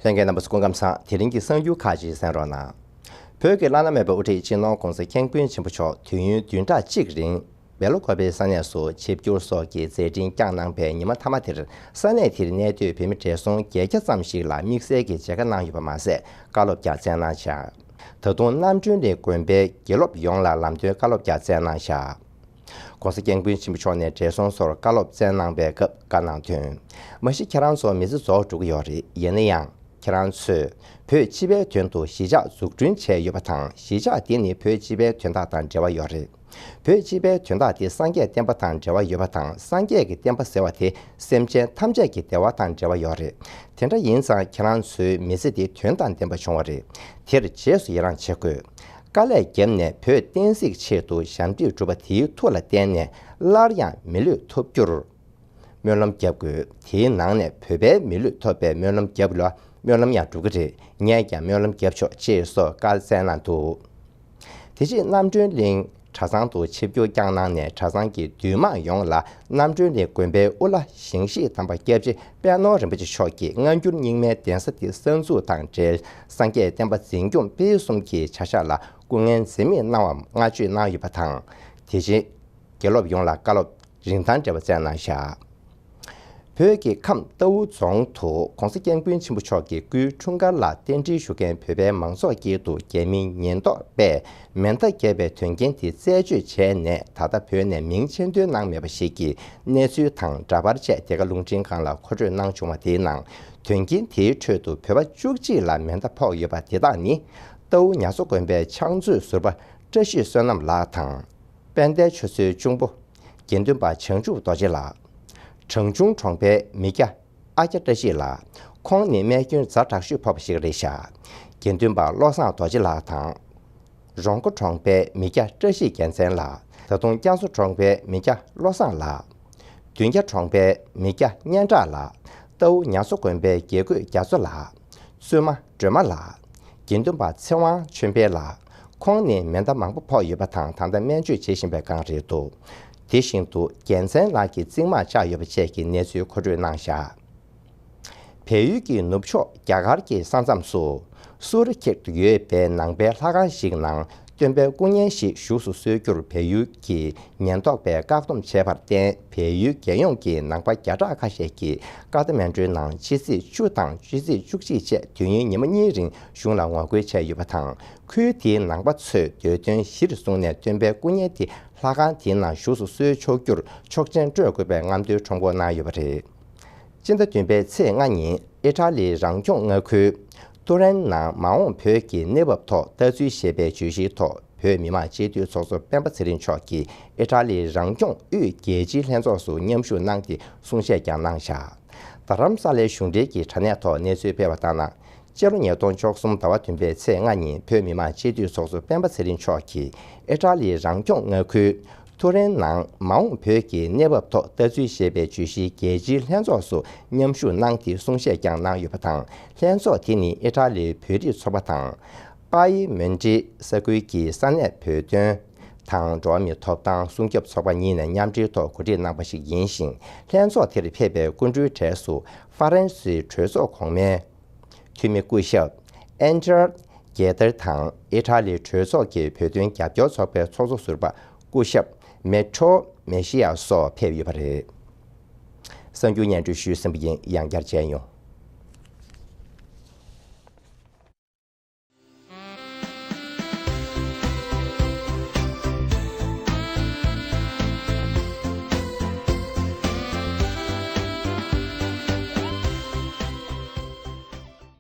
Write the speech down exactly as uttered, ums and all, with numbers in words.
ལྷན་རྒྱས་རྣམ་པ་ཚོ་སྐུ་ཁམས་བཟང་། དེ་རིང་གི་གསར་འགྱུར་ཁག་ཅིག་གསན་རོགས་གནང་། བོད་ཀྱི་བླ་ན་མེད་པའི་དབུ་ཁྲིད་སྤྱི་ནོར་༧གོང་ས་༧སྐྱབས་མགོན་ཆེན་པོ་མཆོག་དུས་ཡུན་བདུན་ཕྲག་གཅིག་རིང་སྦེ་ལ་ཀོ་པའི་ས་གནས་སུ་ཆིབས་བསྒྱུར་སོགས་ཀྱི་མཛད་འཕྲིན་བསྐྱངས་གནང་པའི་ཉི་མ་མཐའ་མ་དེར། ས་གནས་དེར་གནས་སྡོད་བོད་མི་བགྲེས་སོང་བརྒྱད་བརྒྱ་ཙམ་ཞིག་ལ་དམིགས་བསལ་གྱི་མཇལ་ཁ་གནང་ཡོད་པ་མ་ཟད། བཀའ་སློབ་ཀྱང་སྩལ་གནང་བཞག་ད་དུང་རྣམ་གྲོལ་གླིང་དགོན་པའི་དགེ་སློབ་ཡོངས་ལ་ལམ་སྟོན་བཀའ་སློབ་ཀྱང་སྩལ་གནང་བཞག ༸གོང་ས་༸སྐྱབས་མགོན་ཆེན་པོ་མཆོག་ནས་བགྲེས་སོང་ཚོར་བཀའ་སློབ་སྩལ་གནང་པའི་སྐབས་བཀའ་གནང་དོན། མ་གཞི་ཁྱེད་རང་ཚོ་མི་ཚེ་རྫོགས་འགྲོ་གི་ཡོད་རེད། ཡིན་ན་ཡང་ཁྱེད་རང་ཚོས་བོད་སྤྱི་པའི་དོན་དུ་གཞིས་ཆགས་འཛུགས་སྐྲུན་བྱས་ཡོད་པ་དང་། གཞིས་ཆགས་དེ་ནི་བོད་སྤྱི་པའི་དོན་དག་དང་འབྲེལ་བ་ཡོད་རེད། བོད་སྤྱི་པའི་དོན་དག་དེ་སངས་རྒྱས་བསྟན་པ་དང་འབྲེལ་བ་ཡོད་པ་དང་། སངས་རྒྱས་ཀྱི་བསྟན་པ་ཟེར་བ་དེ་སེམས་ཅན་ཐམས་ཅད་ཀྱི་བདེ་བ་དང་འབྲེལ་བ་ཡོད་རེད། དེ་འདྲ་ཡིན་ཙང་ཁྱེད་རང་ཚོའི་མི་ཚེ་འདི་དོན་དང་ལྡན་པ་བྱུང་བ་རེད། དེར་རྗེས་སུ་ཡི་རང་བྱེད་དགོས། དཀའ་ལས་བརྒྱབ་ནས་བོད་བསྟན་སྲིད་ཆེད་དུ་ཞབས་འདེགས་བསྒྲུབས་པ་དེའི་མཐུ་ལ་བརྟེན་ནས་སླར་ཡང་མི་ལུས་ཐོབ་རྒྱུར་སྨོན་ལམ་རྒྱབ་དགོས། དེའི་ནང་ནས་བོད་པའི་མི་ལུས་ཐོབ་པའི་སྨོན་ལམ་རྒྱབ་ལ་སྨོན་ལམ་ཡང་འགྲུབ་ཀྱི་རེད། ངས་ཀྱང་སྨོན་ལམ་རྒྱབ་ཆོག་ཅེས་སོགས་བཀའ་སྩལ་གནང་འདུག་དེ་རྗེས་རྣམ་གྲོལ་གླིང་གྲྭ་ཚང་དུ་ཆིབས་བསྒྱུར་བསྐྱངས་གནང་ནས། གྲྭ་ཚང་གི་འདུས་མང་ཡོངས་ལ་རྣམ་གྲོལ་གླིང་དགོན་པའི་དབུ་བླ་ཞིང་གཤེགས་དམ་པ་སྐྱབས་རྗེ་པད་ནོར་རིན་པོ་ཆེ་མཆོག་གིས་སྔ་འགྱུར་རྙིང་མའི་གདན་ས་འདི་གསར་འཛུགས་དང་འབྲེལ། སངས་རྒྱས་བསྟན་པ་འཛིན་སྐྱོང་སྤེལ་གསུམ་གྱི་བྱ་གཞག་ལ་སྐུ་ངལ་འཛེམས་མེད་གནང་བར་བསྔགས་བརྗོད་གནང་ཡོད་པ་དང་། དེ་རྗེས་དགེ་སློབ་ཡོངས་ལ་བཀའ་སློབ་རིན་ཐང་བསྒྲེས་པ་སྩལ་གནང་བཞག་བོད་ཀྱི་ཁམས་རྟའུ་རྫོང་དུ་༸གོང་ས་༸སྐྱབས་མགོན་ཆེན་པོ་མཆོག་གི་སྐུའི་འཁྲུངས་སྐར་ལ་རྟེན་འབྲེལ་ཞུ་མཁན་བོད་པའི་མང་ཚོགས་དཀྱིལ་དུ་རྒྱ་མིའི་ཉེན་རྟོག་པས་མེ་མདའ་བརྒྱབ་པའི་དོན་རྐྱེན་དེ་རྩད་གཅོད་བྱས་ནས། ད་ལྟ་བོད་ནས་མིང་ཆེ་འདོན་གནང་མེད་པ་ཞིག་གིས་གནས་ཚུལ་དང་འདྲ་པར་བཅས་འདི་ག་རླུང་འཕྲིན་ཁང་ལ་མཁོ་སྤྲོད་གནང་བྱུང་བ་དེའི་ནང་། དོན་རྐྱེན་དེའི་ཁྲོད་དུ་བོད་པ་བཅུ་གཅིག་ལ་མེ་མདའ་ཕོག་ཡོད་པ་དེ་དག་ནི་རྟའུ་ཉ་མཚོ་དགོན་པའི་ཕྱག་མཛོད་ཟུར་པ་བཀྲ་ཤིས་བསོད་ནམས་ལགས་དང་། དཔལ་ལྡན་ཆོས་སྲིད་གཅུང་པོ་དགེ་འདུན་པ་བྱང་ཆུབ་རྡོ་རྗེ་ལགས། གྲངས་ཆུང་གྲོང་པའི་མི་སྐྱ་ཨ་སྐྱ་བཀྲ་ཤིས་ལགས། ཁོང་ནི་རྨས་སྐྱོན་ཛ་དྲག་ཤོས་ཕོག་པ་ཞིག་རེད་བཞག་དགེ་འདུན་པ་བློ་བཟང་རྡོ་རྗེ་ལགས་དང་། རོང་སྒོ་གྲོང་པའི་མི་སྐྱ་བཀྲ་ཤིས་རྒྱལ་མཚན་ལགས། ད་དུང་རྐྱང་བཟོ་གྲོང་པའི་མི་སྐྱ་བློ་བཟང་ལགས། བདུན་སྐྱ་གྲོང་པའི་མི་སྐྱ་སྙན་གྲགས་ལགས། རྟའུ་ཉ་མཚོ་དགོན་པའི་དགེ་བསྐོས་རྒྱ་མཚོ་ལགས། བཙུན་མ་སྒྲོལ་མ་ལགས། དགེ་འདུན་པ་ཚེ་དབང་ཆོས་འཕེལ་ལགས། ཁོང་ནི་མེ་མདའ་མང་པོ་ཕོག་ཡོད་པ་དང་། ད་ལྟ་སྨན་བཅོས་བྱེད་བཞིན་པའི་སྒང་རེད་འདུག་དེ་བཞིན་དུ་རྒྱལ་མཚན་ལགས་ཀྱི་རྩིབ་མར་བཅག་ཡོད་པ་བཅས་ཀྱི་གནས་ཚུལ་མཁོ་སྤྲོད་གནང་བཞག་བལ་ཡུལ་གྱི་ནུབ་ཕྱོགས་རྒྱ་གར་གྱི་ས་མཚམས་སུ་སུ་ར་ཁེད་དུ་ཡོད་པའི་ནང་པའི་ལྷ་ཁང་ཞིག་ནང་སྟོན་པའི་སྐུ་བརྙན་ཞིག་བཞུགས་སུ་གསོལ་རྒྱུར་བལ་ཡུལ་གྱི་ཉེན་རྟོག་པས་བཀག་སྡོམ་བྱས་པར་བརྟེན། བལ་ཡུལ་རྒྱལ་ཡོངས་ཀྱི་ནང་པ་བརྒྱ་ཕྲག་ཁ་ཤས་ཀྱིས་ཀ་ཐ་མན་གྲུའི་ནང་ཕྱི་ཚེས་བཅུ་དང་ཕྱི་ཚེས་བཅུ་གཅིག་བཅས་དུས་ཡུན་ཉི་མ་གཉིས་རིང་གཞུང་ལ་ངོ་རྒོལ་བྱས་ཡོད་པ་དང་། ཁུལ་དེའི་ནང་པ་ཚོས་འདོད་དོན་གཞིར་བཟུང་ནས་སྟོན་པའི་སྐུ་བརྙན་དེ་ལྷ་ཁང་དེའི་ནང་བཞུགས་སུ་གསོལ་ཆོག་རྒྱུར་ཆོག་མཆན་སྤྲོད་དགོས་པའི་རྔམ་སྟོན་ཁྲོམ་སྐོར་གནང་ཡོད་པ་རེད། སྤྱི་ཟླ་བདུན་པའི་ཚེས་ལྔ་ཉིན་ཨི་ཊ་ལིའི་རང་སྐྱོང་མངའ་ཁུལ་ཏུ་རན་ནང་མ་འོངས་བོད་ཀྱི་གནས་བབ་ཐོག་ལྟ་ཚུལ་ཞེས་པའི་བརྗོད་གཞིའི་ཐོག་བོད་མི་མང་སྤྱི་འཐུས་ཚོགས་གཙོ་སྤེན་པ་ཚེ་རིང་མཆོག་གིས་ཨི་ཊ་ལིའི་རང་སྐྱོང་དབུས་རྒྱལ་སྤྱིའི་ལྷན་ཚོགས་སུ་མཉམ་ཞུགས་གནང་སྟེ་གསུང་བཤད་ཀྱང་གནང་བཞག་རྡ་རམ་ས་ལའི་གཞུང་འབྲེལ་གྱི་དྲ་གནས་ཐོག་གནས་ཚུལ་སྤེལ་བ་ལྟར་ན། སྤྱི་ལོ་ཉིས་སྟོང་བཅུ་གསུམ་ཟླ་བ་བདུན་པའི་ཚེས་ལྔ་ཉིན་བོད་མི་མང་སྤྱི་འཐུས་ཚོགས་གཙོ་སྤེན་པ་ཚེ་རིང་མཆོག་གིས་ཨི་ཊ་ལིའི་རང་སྐྱོང་མངའ་ཁུལ་ཐུ་རེན་ནང་མ་འོངས་བོད་ཀྱི་གནས་བབ་ཐོག་ལྟ་ཚུལ་ཞེས་པའི་བརྗོད་གཞིའི་རྒྱལ་སྤྱིའི་ལྷན་ཚོགས་སུ་མཉམ་ཞུགས་གནང་སྟེ་གསུང་བཤད་ཀྱང་གནང་ཡོད་པ་དང་། ལྷན་ཚོགས་དེ་ནི་ཨི་ཊ་ལིའི་བོད་རིགས་ཚོགས་པ་དང་། པ་ཡི་མོན་ཏི་ས་ཁུལ་གྱི་ས་གནས་བོད་དོན་དང་འགྲོ་བ་མིའི་ཐོབ་ཐང་སྲུང་སྐྱོབ་ཚོགས་པ་གཉིས་ནས་མཉམ་འབྲེལ་ཐོག་གོ་སྒྲིག་གནང་པ་ཞིག་ཡིན་ཞིང་། ལྷན་ཚོགས་དེར་ཕེབས་པའི་སྐུ་མགྲོན་གྲས་སུ་ཧྥ་རན་སིའི་གྲོས་ཚོགས་གོང་མའི་འཐུས་མི་སྐུ་ཞབས་ཨན་ཏར་གེ་ཏར་དང་། ཨི་ཊ་ལིའི་གྲོས་ཚོགས་ཀྱི་བོད་དོན་རྒྱབ་སྐྱོར་ཚོགས་པའི་ཚོགས་གཙོ་ཟུར་པ་སྐུ་ཞབས་མེ་ཁྲོ་མེ་ཤི་ཡ་སོགས་ཕེབས་ཡོད་པ་རེད། གསར་འགྱུར་སྙན་སྒྲོན་ཞུས་ཟིན་པ་ཡིན། ཡང་བསྐྱར་མཇལ་ཡོང་།